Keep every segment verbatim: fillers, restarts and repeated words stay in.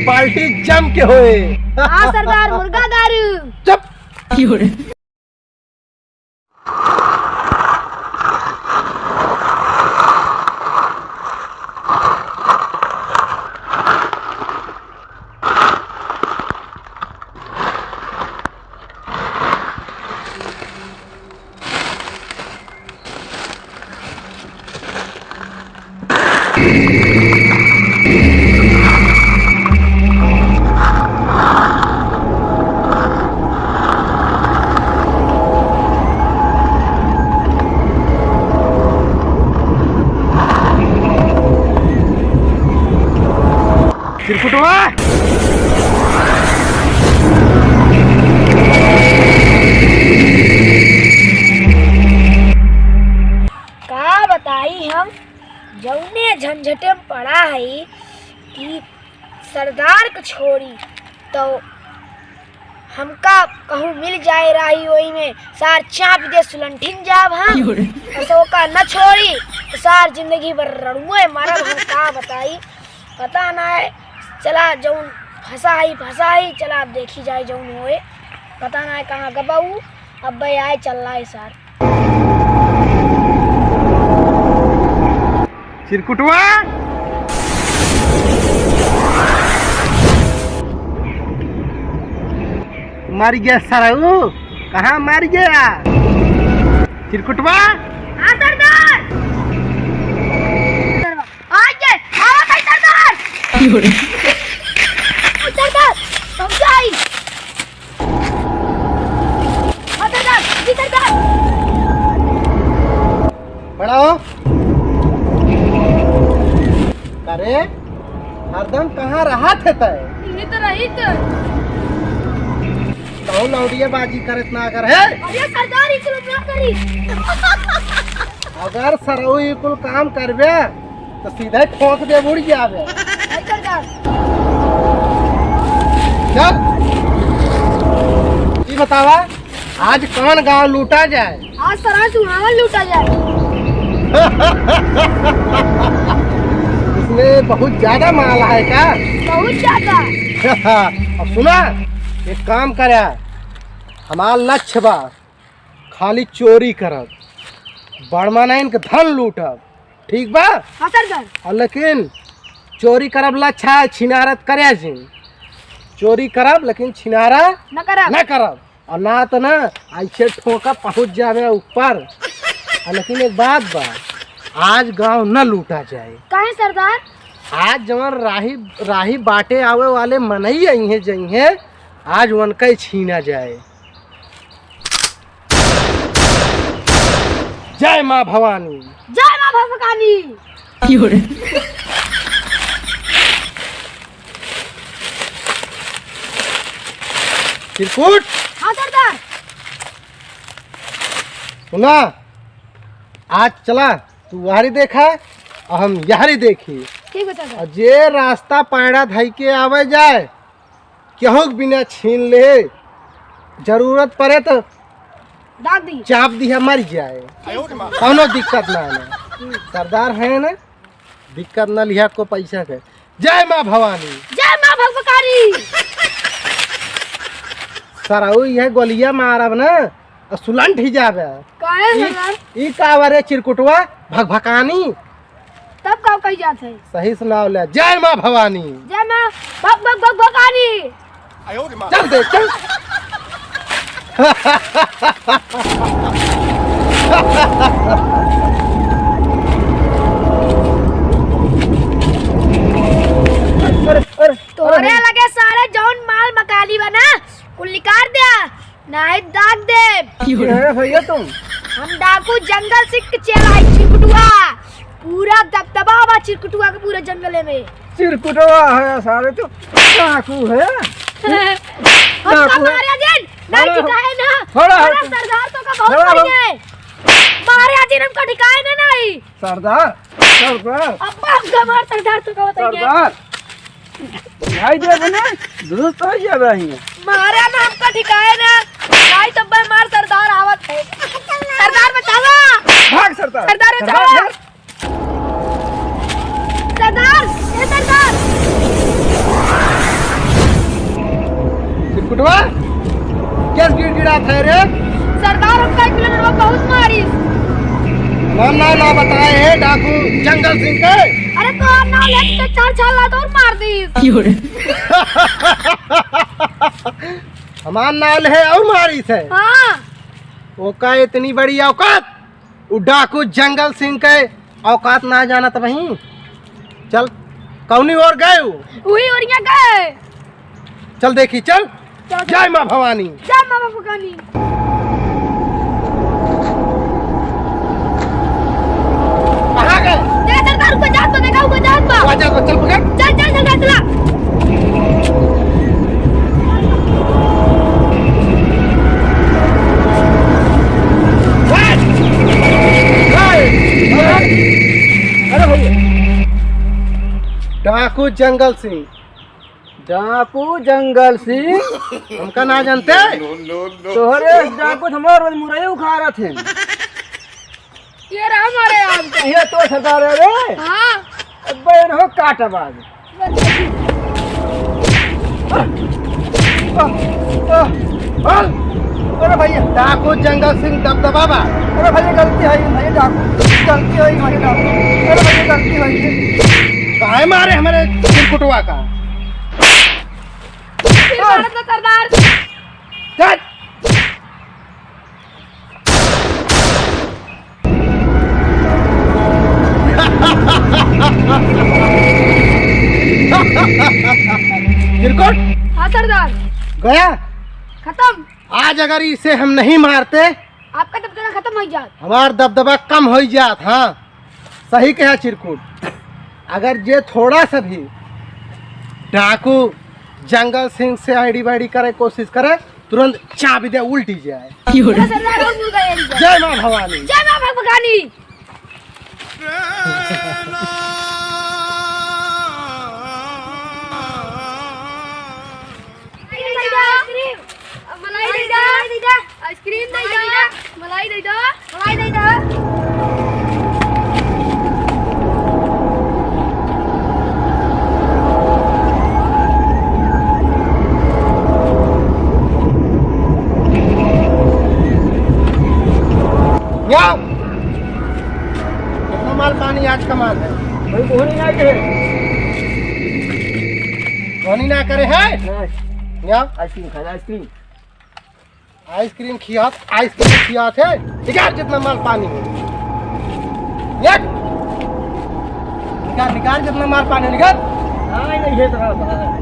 पार्टी जम के होए। हाँ सरदार, मुर्गा दारू। चुप। चिरकुटवा। का बताई हम, जौने झंझटे में पड़ा है कि सरदार के छोड़ी तो हमका कहूँ मिल जाए राही, ओही में सार चाप दे सुलंठिन जाब हम। असो का न छोड़ी तो सार जिंदगी भर रड़ुए मरब हम, का बताई। पता ना है, चला जौन फंसा है, फंसा है, चला अब देखी जाए जौन होए। पता ना है कहाँ गबा ऊ, अब भाई आए चल रहा है सार। चिरकुटवा। मर गया सरऊ, कहाँ मर गया? चिरकुटवा। हाँ सरदार। आ गए, आवा भाई सरदार। सरदार, हम जाई। हाँ सरदार, जी सरदार। बड़ा हो। अरे, हरदम कहाँ रहा थे तय? इन्हीं तो रही तो। कहूँ लौंडिया बाजी करत ना अगर है। अरे सरदार, ई कुल ना करी। अगर सरऊ ई कुल काम करबे, तो सीधे ठोक दे, उड़ जाबे। नहीं सरदार। चल, ई बतावा, आज कौन गांव लूटा जाए? आज सराय सुहावन लूटा जाए। इसमें बहुत ज्यादा माल है का? बहुत ज्यादा। अब सुना, एक काम करा, हमार लक्ष्य बा खाली चोरी करब, बड़मा नाइन के धन लूटब, ठीक बा? हाँ सरदार। और लेकिन चोरी करब लक्ष्य है, छिनारत करे जिन। चोरी करब लेकिन छिनारा न करब। न करब। और ना तो ना, ऐसे ठोका पहुँच जावे ऊपर। आ, लेकिन एक बात बा, आज गांव न लूटा जाए। काहे सरदार? आज जवन राही, राही बाटे आवे वाले मनई अइहें जइहें, आज उनका ही छीना जाए। जय माँ भवानी। जय माँ भवानी। चिरकुट। हाँ सरदार। सुना, आज चला, तू वहारी देखा और हम यहारी देखी। ठीक बा सरदार। और जे रास्ता पैड़ा धई के आवे जाए, केहू के बिना छीन ले, जरूरत पड़े तो दाग दी। चाप दिहा, मर जाए, कौनो दिक्कत ना है। सरदार है ना, दिक्कत ना लिहा को पैसा के। जय माँ भवानी। जय माँ भगवकारी। सरऊ यह गोलिया मारब ना, और सुलंठ ही जाबे। काहे ई, सरदार? ई का बारे चिरकुटवा भकभकानी? तब का कही जात है? सही सुनाव ले, जय माँ भवानी। जय माँ भग भग भग भगानी। चल दे, चल। अरे, अरे, तोरे अरे। लगे सारे जौन माल मकाली बा ना, कुल निकाल द्या। नाही दाग देब। के है भैया तुम? हम डाकू जंगल सिंह के चेला है चिरकुटवा। पूरा दबदबा बा चिरकुटवा के पूरे जंगले में। चिरकुटवा है सारे, तू डाकू है। हमका डाकू है। मारे जिन, नहीं ठिकाए ना। हमारा सरदार तो का बहुत बढ़िया है। मारे जिन, हमका ठिकाए ना नहीं। सरदार, सरदार। अब्बा, हमका मार सरदार तो का बताइए। सरदार। भाई दे बने, दुरुस्त हो गया भाई। मारा ना हमका ठिकाए ना। भाई तो बे मार सरदार आवत है। सरदार बचावा। भाग सरदार। सरदार बचावा। भाग। सरदार, ए सरदार। है रे? सरदार, हमका एक किलो नरवा बहुत मारिस। नाम ना, ना बताए है डाकू जंगल सिंह के। अरे तो आप नाम लेके चार छाल लात और मार दी। हमार नाम है और मारिस है। हाँ। ओका इतनी बड़ी औकात? उ डाकू जंगल सिंह के औकात ना जानत बही। चल, कौनी ओर गए उ? उही ओरिया गए। चल देखी, चल। चल, चल। जय माँ भवानी। जय माँ भवानी। कहाँ गए? देखा सरदार, उनको जात बा, देखा, उनको जात बा। वो जात बा, चल पकड़। चल, चल, चल, चल, चला। अरे भैया, डाकू जंगल सिंह। डाकू जंगल सिंह? हमका ना जानते? तोहरे डाकू हमार रोज मुरई उखाड़त हैं। ये रहा हमारे आम का। ये तो सरदार है रे। हाँ। अबे इनको काट अब आज। अरे भैया, डाकू जंगल सिंह दबदबा बा। अरे भैया, गलती है, भैया, डाकू, गलती है, भैया, डाकू। अरे भैया, गलती है। काहे मारे हमारे चिरकुटवा का? फिर मारत ना सरदार। चल। चिरकुट। हाँ सरदार। गया? खत्म। आज अगर इसे हम नहीं मारते, आपका दबदबा खत्म हो जात। हमार दबदबा कम हो जात, हाँ। सही कहा चिरकुट। अगर जे थोड़ा सा भी डाकू जंगल सिंह से आइडी बाइडी करे कोशिश करे, तुरंत चाबी दे उल्टी जाए। क्यों रे? सरदार, हम भूल गए। जय माँ भवानी। जय माँ भवानी। आइसक्रीम। मलाई दे दा। आइसक्रीम दे दा। मलाई दे दा। मलाई दे दा। या। कितना माल पानी आज का माल है? भाई, कोहनी ना करे। कोहनी ना करे है? नहीं। या? आइसक्रीम खाना, आइसक्रीम। आइसक्रीम खियात, आइसक्रीम खियात है। निकाल जितना माल पानी है। निकाल। निकाल, निकाल जितना माल पानी निकाल। हाँ, नहीं है तो हाँ, हाँ।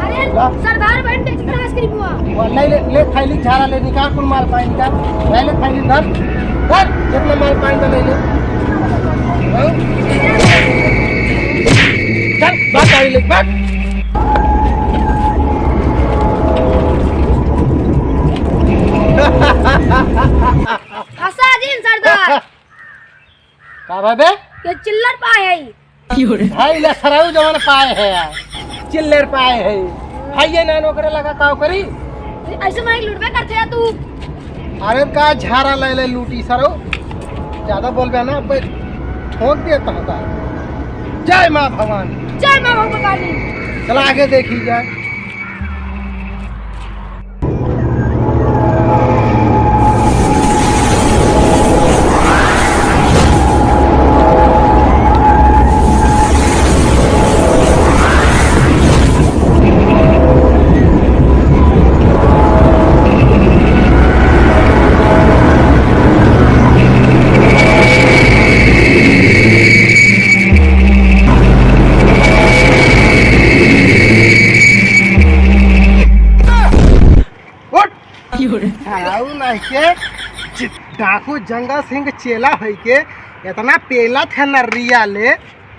अरे, ला। सरदार बहन बेच कर आइसक्रीम हुआ। वो ले, ले, ले, थैली झारा ले, निकाल कुल माल पानी निकाल। ले, ले, थैली धर। धर, जितना माल पानी तो ले ले। हाँ? चल, भाग गाड़ी ले, भाग। फंसा जिन सरदार। का भाई बे? ये चिल्लर पाए है। भाई ले सराऊ जवन पाए है यार। चिल्लर पाए है। भाई ये ना नौकरे लगा काव करी? ऐसे मैं लुटबे करते है तू। अरे का झारा ले ले लूटी सरो। ज्यादा बोलबे ना, अब ठोक दिया तहता। जय माँ भवानी। जय माँ भवानी। चला आगे देखी जाए। उठ! क्यों रे? हराऊ नहीं के, जि-, डाकू जंगल सिंह चेला होई के, इतना पेला थे नर्रिया ले,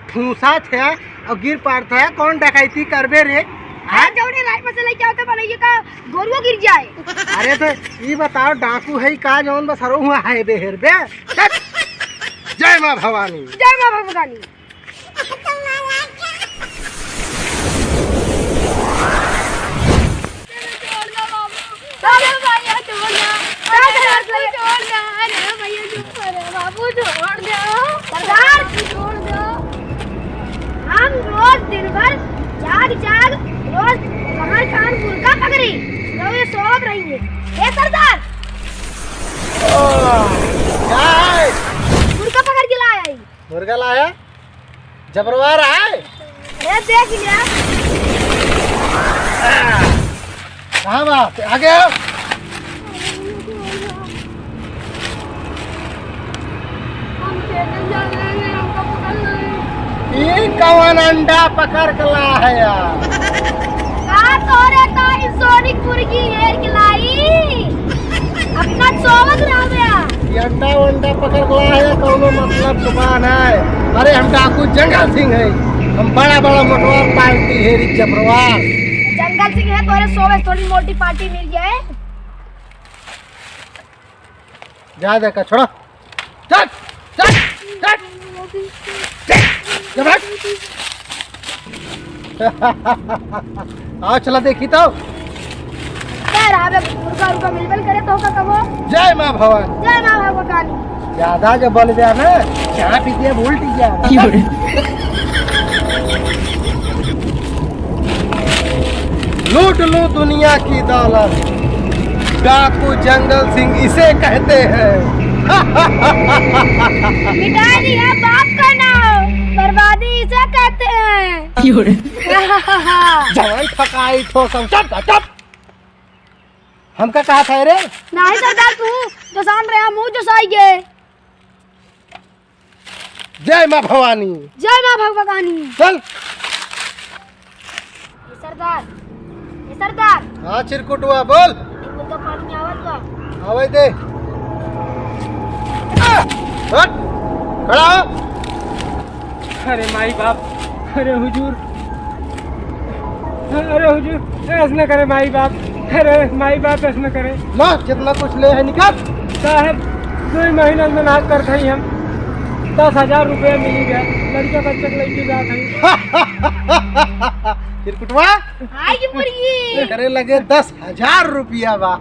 ठूसा थे और गिर पड़ता है, कौन डकैती करबे रे? अरे हाँ? जौने राय में से लेके आओ तो भले ये का गोरुआ गिर जाए। अरे तो ये बताओ, डाकू है का जौन बस हरो हुआ है बेहर बे? चल। जय माँ भवानी। जय माँ भवानी। छोड़ दो बाबू। अरे भैया छोड़ दो। अरे बाबू छोड़ दो। अरे भैया चुप करो बाबू, छोड़ दो। सरदार। बाबू छोड़ दो। हम रोज दिन भर जाग जाग रोज कमर कान मुर्गा पकड़ी, तो ये सोवत रही है। ए सरदार। मुर्गा लाया? जबरवा रहा है? अरे देख लिया। कहाँ बा? आगे आओ। हम खेतन जा रहे हैं, हमको पकड़ लो। ई कवन अंडा पकड़ के ला है यार? का तोरे ताई सोनिकपुर की हेर के लाई? अपना चौबत रह गया। ये अंडा वंडा पकड़ के ला है, कौनो मतलब जुबान है? अरे हम डाकू जंगल सिंह है, हम बड़ा बड़ा मोटवा पार्टी हेरी जबरवा। जंगल सिंह है, तोरे सोवे थोड़ी मोटी पार्टी मिल जाए। जा दे का छोड़ा। चल, चल, चल। चल, जा भाग। आओ चला देखी तो। क्या रहा बे, मुर्गा उर्गा मिलबल करे तो का कबो? जय माँ भवानी। जय माँ भवानी। ज्यादा जो बोल दिया ना, चाय पी दिया, उल्टी गया। लूट लो दुनिया की दौलत, डाकू जंगल सिंह इसे कहते हैं। मिटा दिया बाप का नाम, बर्बादी इसे कहते हैं। जान फकाई ठो सब, चुप, चुप। हमका कहा था रे? नहीं सरदार, तू जसान रहा, मुँह जसाई गए। जय माँ भवानी। जय माँ भगवतानी। चल। ए सरदार, ए सरदार। हाँ चिरकुटवा, बोल। एक मुद्दा पानी में आवत बा। आवे दे। आ, हट, खड़ा हो। अरे माई बाप, अरे हुजूर, अरे हुजूर, ऐस न करे माई बाप, अरे माई बाप ऐस न करे। ला, जितना कुछ ले है निकाल। साहब, दो ही महीना में ना कर खाई हम, दस हजार रुपया मिली गया, लड़का बच्चा के लेके जात है। चिरकुटवा? हाय की मुर्गी। करे लगे दस हजार रुपया बा।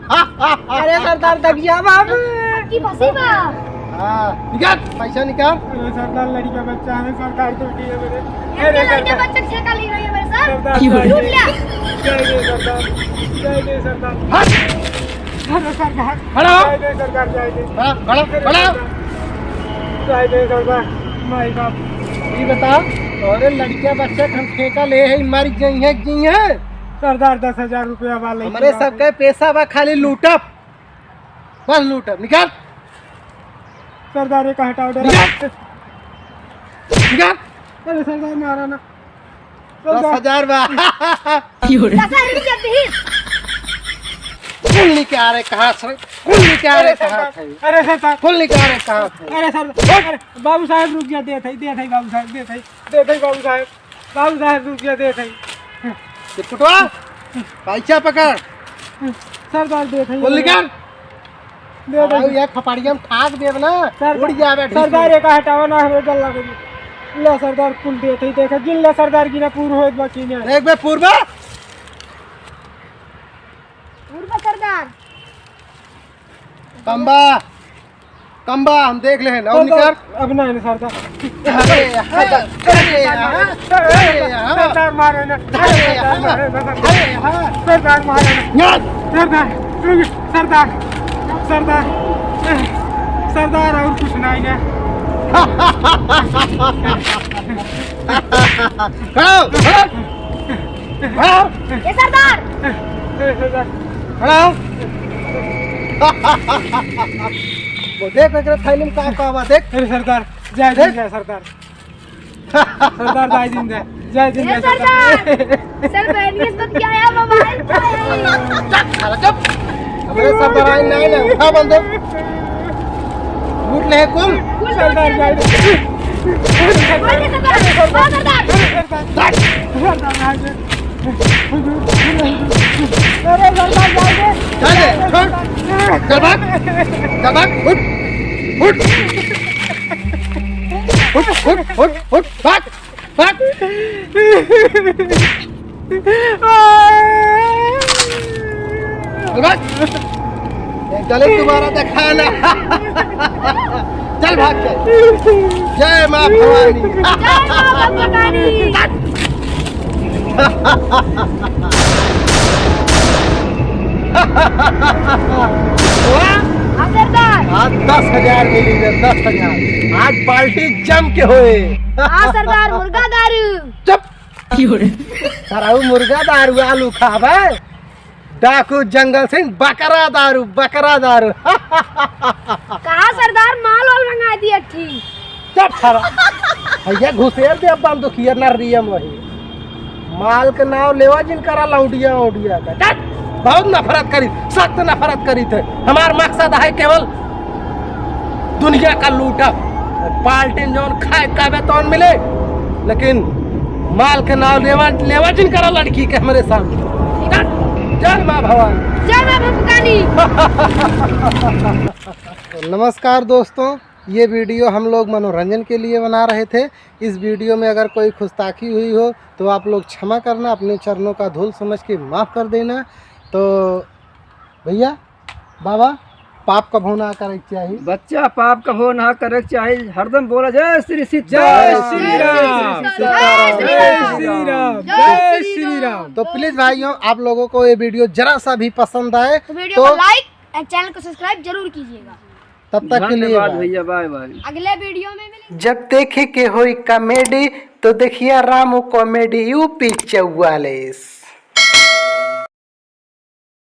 अरे सरदार, दगिया बा। अब की फंसी बा। हाँ, निकाल, पैसा निकाल। अरे सरदार, लड़का बच्चा है, सरदार तो ठीक है मेरे। ये अरे लड़का सरदार। बच्चा ठेका ले रही है मेरे साथ। सरदार, लूट लिया। जय जय सरदार, जय जय सरदार। हट। अरे सरदार। खड़ा हो। जय जय सरदार, जय जय। खड़ा, खड़ा, अरे खड़ा। सरदार। जय जय सरदार, माई बाप। ई बता, तोरे लड़का बच्चा के हम ठेका ले है, मर जइहे, जइहे। सरदार, दस हजार रुपया वाले हमरे सबके पैसा बा, खाली लूटब। बस लूटब, निकाल। सरदार, एक हटाओ डरा। निकाल। निकाल। अरे सरदार, मारा ना। दस हजार बा। दस हजार रुपया दीस। कुल निकाले कहाँ से? कुल निकाले अरे कहाँ सरदार, से? अरे सरदार। कुल निकाले कहाँ से? अरे सरदार, अरे बाबू साहब रुक जा, देत है, देत है बाबू साहब, देत है, देत है बाबू साहब। बाबू साहब रुक जा, देत है। चिरकुटवा, पैसा पकड़। सरदार देत है। कुल निकाल। दे दे। आओ, ये खपड़िया में ठाक देब ना, सर, उड़ जाबे, सरदार, ढीस। एका हटावा ना, हमें डर लगे। ले सरदार, कुल देत है, देखे, गिन ले सरदार, गिना पूर होत बा कि नहीं। देख बे, पूर बा। पूर बा सरदार। कम बा, कम बा, हम देख ले हैं, और सरदार, निकाल। अब ना, नहीं सरदार। अरे, अरे, अरे, अरे, अरे, सरदार मारे ना। अरे, सरदार मारे ना, सरदार। अरे, हाँ। सरदार मारे ना। यार। सरदार, सरदार, सरदार, सरदार, और कुछ नहीं है। खड़ा हो, खड़ा हो। खड़ा हो। ए सरदार। ए सरदार। खड़ा हो। वो देख, एकरे थैली में का, का बा, देख। अरे सरदार, जय देख। जय सरदार। सरदार, जय दिन दे, जय दिन ए दे, सरदार। सरदार। सर, बहन के साथ क्या है, मोबाइल क्या है? चुप, साला, चुप। अबे सरदार, आई नहीं ले, उठा बंदूक। लूट ले कुल। कुल सरदार, लूट ले। जय दिन। बोल के सरदार, बोल सरदार। सरदार, सरदार, जय दिन। अरे सरदार, जय दिन। चल दे, छोड़। चल भाग, चल भाग, उठ, उठ। उठ, उठ, उठ, उठ, भाग, भाग। भाग। ये गले दोबारा दिखाना। चल भाग चल। जय माँ भवानी। जय माँ भवानी। वाह। सरदार। आज दस हजार मिली रे, दस हजार। आज पार्टी जम के होए। हाँ सरदार, मुर्गा दारू। चुप। सारा वो मुर्गा दारू आलू खाबे। डाकू जंगल सिंह, बकरा दारू, बकरा दारू। कहाँ सरदार, माल वाल मंगा दिया ठीक। चुप सारा। भैया घुसेर दे बंदूकिया नर्रिया में वही। माल के नाव लेवा जिन करा लौंडिया औंडिया का। चुप। बहुत नफरत करी, सख्त नफरत करी थे। हमार मकसद है केवल दुनिया का लूटा। पार्टी में जौन खाए काबे तौन मिले, लेकिन माल के नाव लेवा, लेवा जिन करा लड़की के हमरे सामने। चल, जय माँ भवानी। जय माँ भूतकानी। तो नमस्कार दोस्तों, ये वीडियो हम लोग मनोरंजन के लिए बना रहे थे। इस वीडियो में अगर कोई गुस्ताखी हुई हो तो आप लोग क्षमा करना, अपने चरणों का धूल समझ के माफ़ कर देना। तो भैया, बाबा, पाप कभो ना करे के चाही। बच्चा, पाप कभो ना करे के चाही। हरदम बोला, "जय श्री सीता।" जय श्री राम। जय श्री राम। जय श्री राम। तो प्लीज भाइयों, आप लोगों को ये वीडियो जरा सा भी पसंद आए तो वीडियो तो को लाइक एंड चैनल को सब्सक्राइब जरूर कीजिएगा। तब तक के लिए धन्यवाद बाय। भैया, बाय बाय। अगले वीडियो में मिलेंगे। जब देखे के होई कॉमेडी तो देखिया रामू कॉमेडी यूपी चौवालीस।